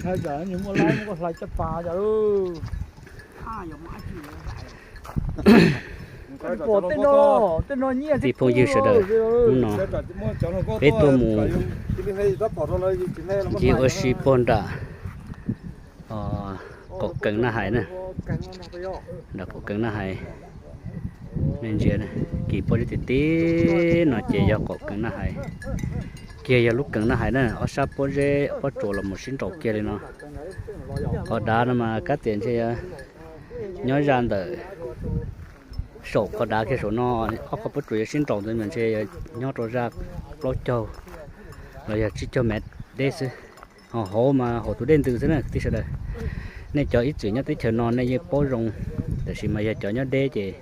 Kwv tij phooj ywg sawv daws, hnub no peb tuaj mus ncig ua si puag nram qaum kees Naj Hais na, nram qaum kees Naj Hais. Nej ntsia, kis pob zeb tim tib no ces yog qaum kees Naj Hais, kiag yog lub kees Naj Hais na, ob sab pob zeb pob tsuas los mus sib nraus kiag li no. Qhov dav no mas kab tias ntshe nyob zaj ntawm saum qhov dav kiag saum no, ob qhov pob tsuas yuav sib nraus ntawd mas ntshe nyob rau zaj plaub caug los yog tsib caug mev deb xwb. Ho hauv mas hauv tus dej ntws xwb na kwv tij sawv daws. Nej cov ib txwm nyob teb chaws no nej yeej paub zoo, tab sis mas yog cov nyob deb ces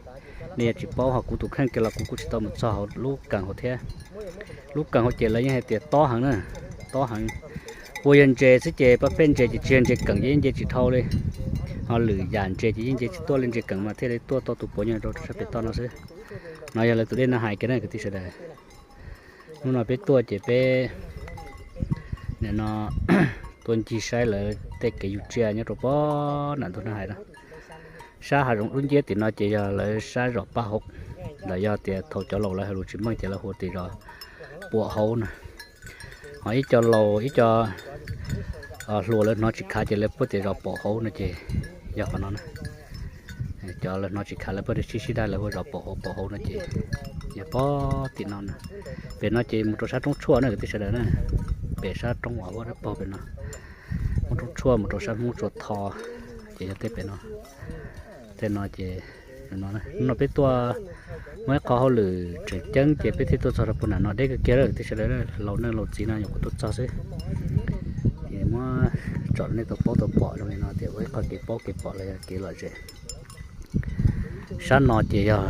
nej yuav tsis paub, ho kuv tus kheej kiag los kuv kuj tsis tau mus txog hauv lub kees hauv thiab. Lub kees hauv ces lawv yeej hais tias tob heev na, tob heev. Puas yog ntses xwb ces pab peb ntses ces tsis yog ntses keem ces yeej nce tsis dhau li. Ho lwm yam ntses ces yeej nce tsis tuaj li, ntses keem mas thiaj li tuaj tau tus puav nyuag rau sab pem toj no xwb. No yog lawv tus dej Naj Hais kiag na kwv tij sawv daws. Hnub no peb tuaj ces peb nim no tuaj ncig saib lawv tej kev yug tsiaj nyob rau pob nram ntug Naj Hais no. Sab hav zoov dub nciab tim no ces yog lawv sab zos Paj Hauv, los yog tias thaum cov laus lawv hais lus tsis meej ces lawv hu tias zos Puam Hauv na. Ho ib co laus ib co hluas lawv hnov tsis khav ces lawv pub tias zos Pom Hauv no ces yog qhov no na. Cov lawv hnov tsis khav lawv pheej sib sib dag lawv hu zos Pom Hauv Pom Hauv no ces yog pob tim no na. Pem no ces mus rau sab roob tshuaj na kwv tij sawv daws na. Pem sab roob uas ua dab paug pem no, muaj roob tshuaj mus rau sab Hmoob Tsua Tho ces yog tej pem no. Tej no ces no, no peb tuaj muaj ib qho hauj lwm tseem ceeb ces peb thiaj tuaj txog rau puag nram no, deb kawg kiag lawm kwv tij sawv daws, laus neej laus txiv no nyuam qhuav tuaj txog xwb. Ces muab tsom nej tau paub tau pom zoo li no tias ua ib qho kev paub kev pom los yog kev lom zem. Sab no ces yog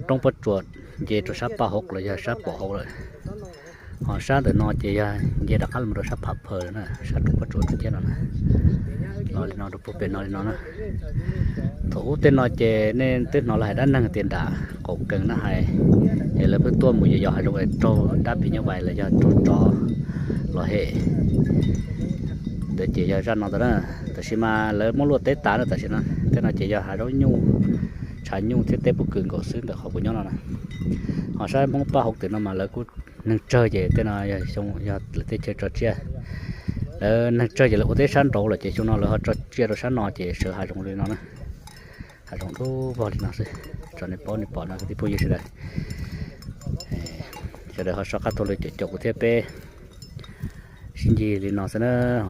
roob pob tsuas nce rau sab Paj Hauv los yog sab Pom Hauv lawm. Ho sab ntawm no ces yog nce rov qab los rau sab Pham Phaws na, sab roob pob tsuas rau ciab no na. Los li no rau puag pem no li no na. Thaum ub tej no ces nej twb hnov lawv hais dab neeg tias nram qaum kees Naj Hais es lawv pheej tuaj mus yos yos hav zoov raug dab phim nyuj vais los yog raug tsov los hem. Ntawd ces yog zaj no ntawd na. Tab sis mas lawv muab luaj teb tas na, tam sim no tej no ces yog hav zoov nyuj, tshav nyuj thiab teb pob kws nkaus xwb ntawm qhov kuv nyob no na. Ho sab Hmoob Paj Hauv tim no mas lawv kuj neeg tsawg ces tej no yog xyoo yog lawv teb chaws tso tsiaj. Lawv neeg tsawg ces lawv ua teb sab nraud lawm ces xyoo no lawv ho tso tsiaj rau sab no ces sawv hav zoov li no na. Hav zoov dub vog li no xwb. Tso nej paub nej pom no kwv tij phooj ywg sawv daws. Sawv daws ho so qab taug lw caum caum kuv thiab peb sib ncig li no xwb na.